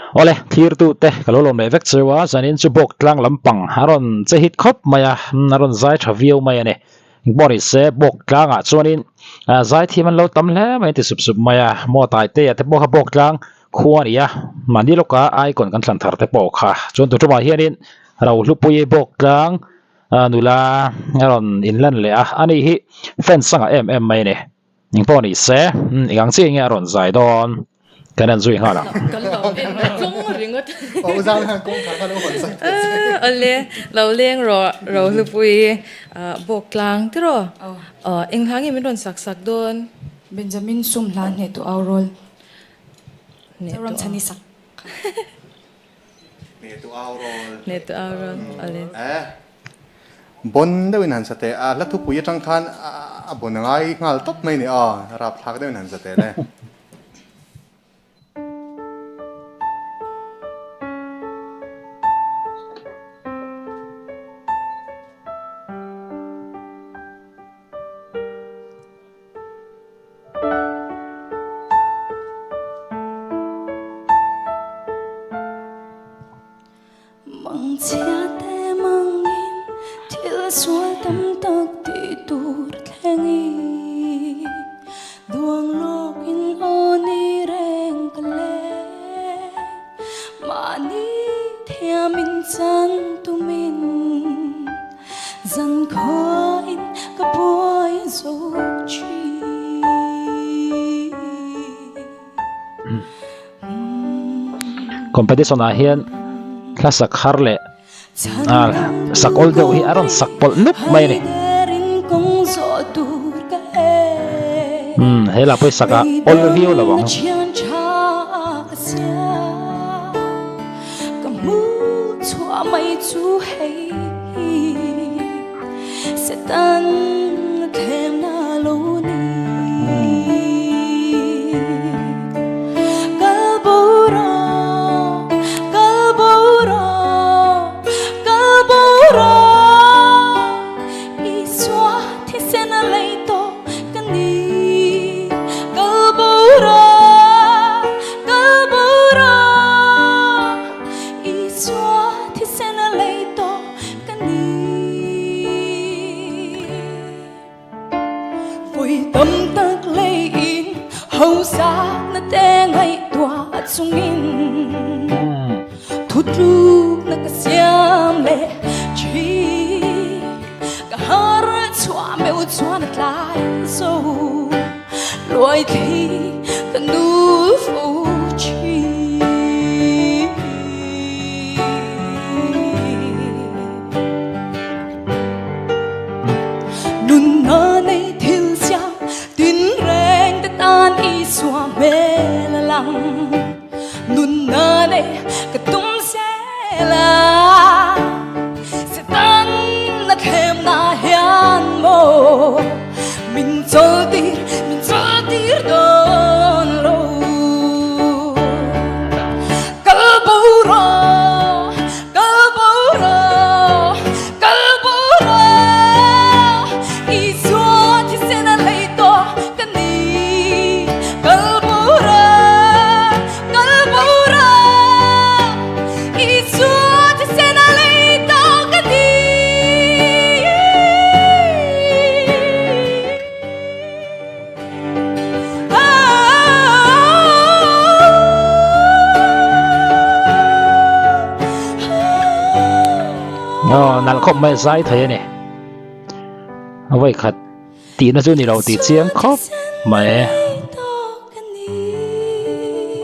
Awle, thlirtute ka lo lawm leh vek cheu a, zanin chu bawk tlang lampang a rawn che hit khawp mai a, a rawn zai tha viau mai a ni. Engpawh ni se, bawk tlangah chuanin zai thiam an lo tam hle mai a ti sup sup mai a, maw Taitea te pawh kha bawk tlang khua a ni a, mahni lawka icon kan thlan thar te pawh kha chuan tun tumah hianin Rohlupuii bawk tlang nula a rawn inlan leh a, ani hi fans a ngah em em mai a ni. Engpawh ni se, eng ang chiah nge a rawn zai dawn kan en zui nghal ang. Kan lo en tlawng ringawt. Awle, lo leng rawh Rohlupui bawk tlang tiraw? Eng hla nge min rawn sak sak dawn? Benjamin sum hla hneh tu au rawl. Zoram chhani sak. Hneh tu au rawl. Hneh tu au rawl, awle. Bon deuhin han sa teh a, hla thupui atang khan a bon a ngai nghal tawp mai ni aw, rapthlak deuhin han sa teh le. Mangchhia te mangin thil sual tam tak tih tur thleng i duang lawkin aw ni reng ka leng mahni thiamin chan tumin zan khuain ka buai zo thin. Competition ah hian hla sak har leh ah sak awl deuh hi a rawn sak pawlh nup mai a ni. Umm he lah pawh hi sak a awl viau lo ang. Vawi tam tak leiin hausak na te ngaihtuah chungin Thutlukna ka siam leh thin Ka har chhuah meuh chuan a tlai zo Luai thli ka nu fo thin. Nunna nei thil siam tin reng te tan Isua hmel a lang. Nunna nei ka tum zel a, Satan a thlemna hian maw min chawltir, min chawltir dawn lo. Kal bo rawh, kal bo rawh, kal bo rawh, Isua thisen a lei tawh ka ni. Kal bo rawh, kal bo rawh, Isua thisen a lei tawh ka ni. Aw nalh khawp mai zai thei a ni a vawi khat tihna chu ni lo tih chiang khawp mai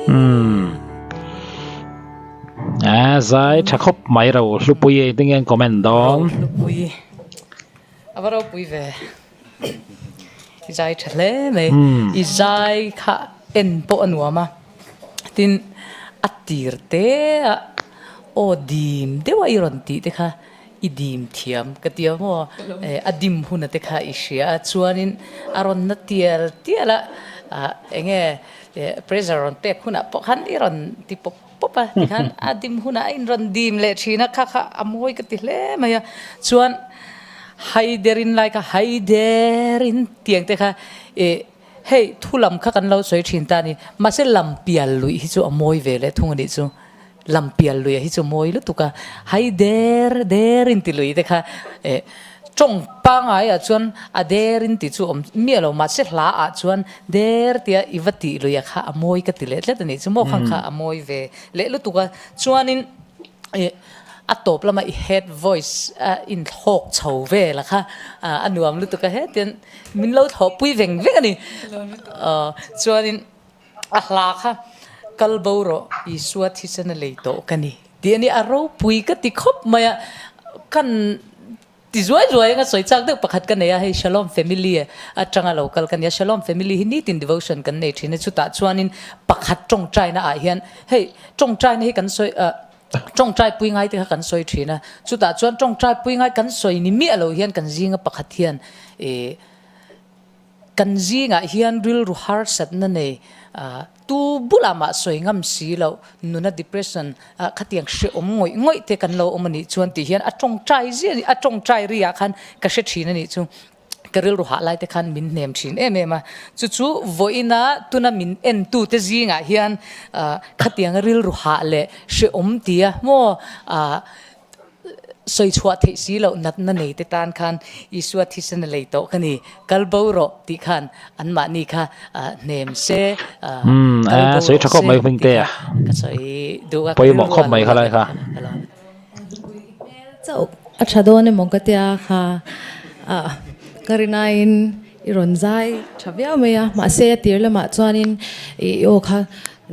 umm a zai tha khawp mai ro hlupui engtin nge an comment dawn hlupui a va ropui ve. I zai tha hle mai. I zai kha en pawh a nuam a, tin a tir te a aw dim deuh a i rawn tih te kha i dim thiam ka ti a maw, a dim hun a te kha i hria a, chuanin a rawn na tial tial a, eng nge pressure rawn pek hunah pawh khan i rawn ti pawp pawp a, tikhan a dim hunah a inrawn dim leh thin a, kha kha a mawi ka ti hle mai a, chuan haiderin lai kha haiderin tiang te kha ih hei thu lam kha kan lo sawi thin ta a ni, mahse lam pial luih hi chu a mawi ve leh thung a nih chu. Lampial luia hi chu mawi lutuk a, hai der der in ti lui te kha eh tawng pangai ah chuan a der in ti chu awm miah lo mahse hla ah chuan der tia i va tih luia kha a mawi ka ti leh tlat a nih chu maw khang kha a mawi ve leh lutuk a chuanin eh a tawp lama i head voice a inthlawk chho vel a kha a nuam lutuk a hetiang min lo thlawhpui veng veng a ni chuanin. A hla kha kal bo rawh Isua thisen a lei tawh ka ni tih a ni. A ropui ka ti khawp mai a, kan ti zuai zuai anga sawi chak deuh pakhat ka nei a, hei Shalom Family atanga lo kal ka ni a, Shalom Family hi nitin devotion kan nei thin a, chutah chuanin pakhat tawngtaina ah hian hei tawngtaina hi kan sawi tawngtai pui ngai te kha kan sawi thin a, chutah chuan tawngtai pui ngai kan sawi ni miah lo hian kan zinga pakhat hian ih Kan zingah hian rilru harsatna nei tu bulah mah sawi ngam si loh, nuna depression khatiang hrehawm ngawih ngawih te kan lo awm a nih chuan tih hian a tawngtai zia a ni, a tawngtai ri ah khan ka hre thin a nih chu. Ka rilru hah lai te khan min hnem thin em em a. Chu chu vawiina tuna min en tu te zingah hian khatianga rilru hah leh hrehawm tia maw Sawi chhuah theih si loh natna nei te tan khan Isua thisen a lei tawh ka ni, kal bo rawh tih khan anmahni kha hnem se, kal bo rawh se tih kha ka sawi duh a, ka rilru a lo lang a ni. Chauh a tha dawn emaw ka tia kha ka rinaiin i rawn zai tha viau mai a, mahse a tir lamah chuanin i aw kha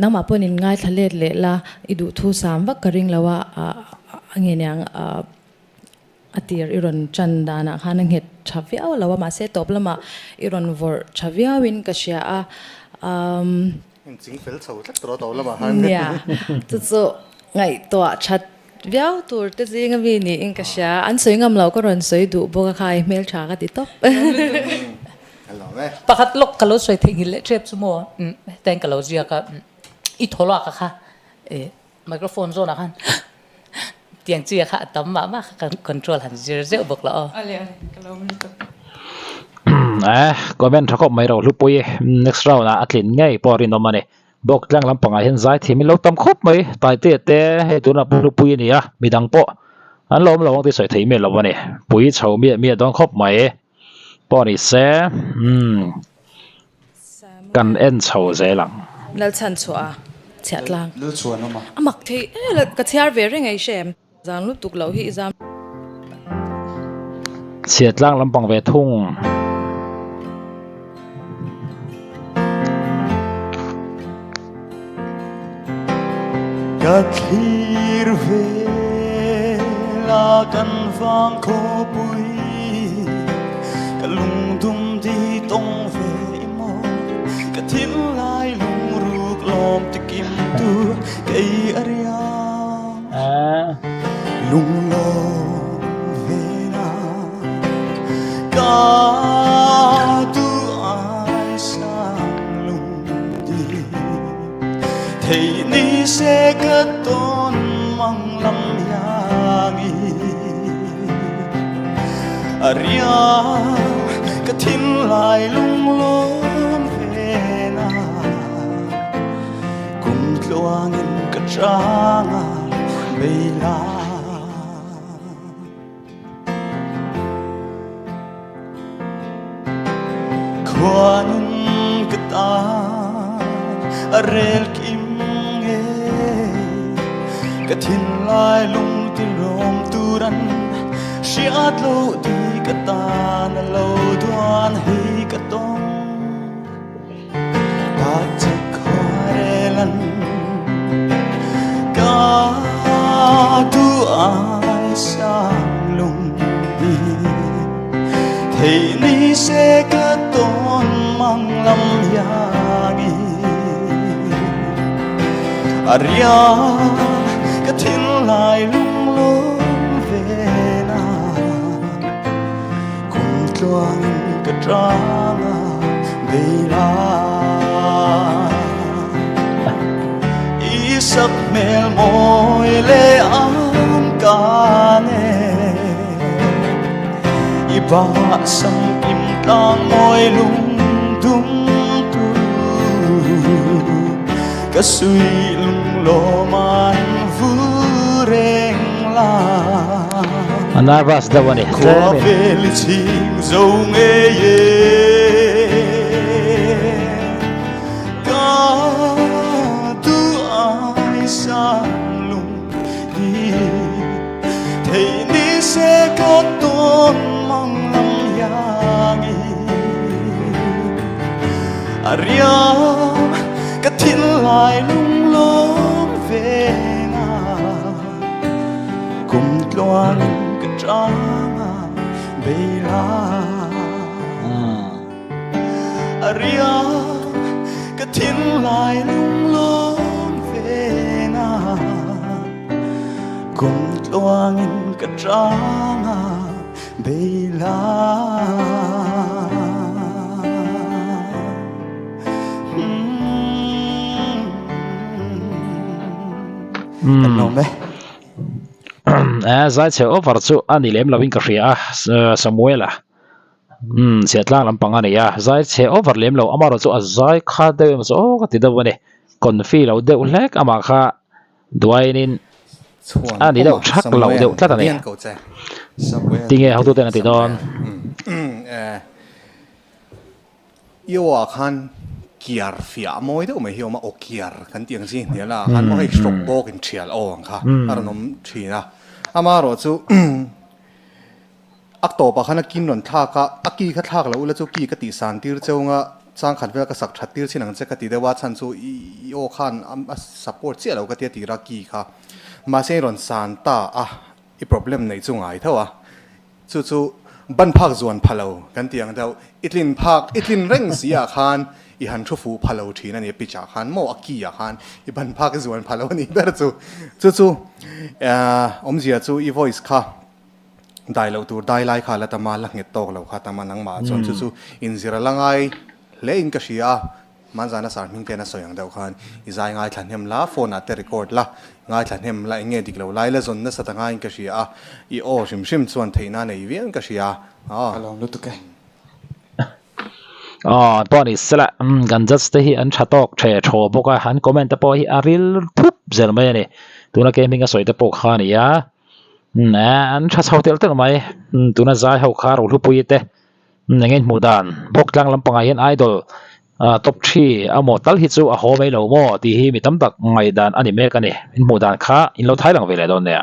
nangmah pawhin in ngaithla let leh la i duhthu sam vak ka ring lo a, a nge niang a tir i rawn tan danah khan a nghet tha viau lo a, mahse tawp lamah i rawn vawrh tha viauin ka hria a. In ching fel chho tlat tawh tawh lamah khan. Nia, chu chu ngaihtuah that viau tur te zinga mi niin ka hria. An sawi ngam lo ka rawn sawi duh bawk a kha i hmeltha ka ti tawp. Pakhat lawk ka lo sawi theihnghilh leh tep chu maw hetiang ka lo ziak a, i thaw lak a kha microphone zawnah khan tiang chi a kha a tam mah mah kha control han zir zeuh bawk la aw. Eh, comment tha khawp mai ro hlupui next round ah a tlin ngei pawh a rinawm a ni. Bawk tlang lampangah hian zai thiam in lo tam khawp mai, Taitea te hei tunah pawh hlupui a ni a, midang pawh an lo awm lo ang tih sawi theih miah lo a ni. Pui chho miah miah dawn khawp mai pawh ni se, umm. Kan en chho zel ang. Lalchhan chhuah a chhiah tlang. Lalchhuan awm a. A mak thei e, ka chhiar ve reng ei hre em. Zang lutuk loh hi i zam. Chhiah tlang lampang ve thung. Ka thlir vel a kan vang khawpui Ka lungdum di tawng ve i maw Ka thinlai lungruk lawm tikim tu kei a riang Lunglawm ve na ka duh ai sang lung Thei ni se ka tawn mang lam hiangi A riang ka thinlai lunglawm ve na Kum tluangin ka chang a beila Khuanin ka tan a rel kim nge Ka thinlai lung ti lawm turan Hriat lo ti ka tan a lo duan hi ka tawng Ta che khuarelan ka tu ai sang lung đi Thei ni se ka tawn mang lam hiangi A riang ka thinlai lunglawm ve na Kum tluangin ka tang a beila I sak hmel mawi leh an ka nen I bah sam kim tlang mawi lung dum tu Ka sui lung lawm an vu. A nervous deuh a ni tlem in. Khuavel i chhing zo ngei e Ka duh ai sang lung hi Thei ni se ka tawn mang lam iang i A riam ka thinlai lunglawm ve na Kum tluangin ka tang a beila A riam ka thinlai lunglawm ve na Kum tluangin ka tang a beila. Kan lawm e. Eh, zai chhe over chu a ni lem lovin ka hria a, Samuela. Umm, chhiatlang lampang a ni a, zai chhe over lem lo, amaherawh chu a zai kha deuh emaw chu aw ka ti deuh a ni. Confi lo deuh hlek amah kha duainin Chhuan a ni deuh awma thak lo Samuel deuh tlat a ni. Lian ko che. Samuel Tinge hotuten a ti dawn. Samuel. Eh. I aw ah khan kiar fiah mawi deuh mai hi a awm a, aw kiar kan tih ang chi hnial ah khan maw hei hrawk bawk in thial aw ang kha a rawn awm thin a. Amaherawh chu a tawpah khan a kin rawn thlak a, a ki kha thlak loh ula chu ki ka tih san tir cheu anga chang khat vel ka sak that tir chin ang che ka ti deuh a, chhan chu i aw khan a support chiah lo ka tia tira ki kha. Mahse i rawn san ta a, i problem neih chu ngai tho a. Chu chu ban phak zuan pha lo kan ti ang deuh. I tlin phak, i tlin reng si ah khan i han thu fuh pha lo thin a ni, pitch ah khan maw a ki ah khan i ban phak i zuan pha lo a nih ber chu. Chu chu awmzia chu i voice kha dai loh tur dai lai kha la tam a, la nghet tawk lo kha tam a nangmah ah chuan chu chu inzir a la ngai hle in ka hria a. Hmanzana sar hming ten a sawi ang deuh khan i zai ngaithla hnem la, phone ah te record la, ngaithla hnem la, eng nge dik lo lai la zawn nasa ta ngaiin ka hria a, i aw hrim hrim chuan theihna nei viau in ka hria a. Ka lawm lutuk e. Aw pawh ni sela, kan judge te hi an tha tawk the thaw bawk a, an comment te pawh hi a ril phup zel mai a ni. Tuna kei hming a sawi te pawh kha a ni a, an tha chho telh telh mai, tuna zai ho kha Rohlupuii te Eng in hmuh dan bawk tlang lampangah hian idol top thi amaw tal hi chu a haw mai lo maw tih hi mi tam tak ngaihdan a ni mek a ni. In hmuh dan kha in lo thai lang ve leh dawn nia.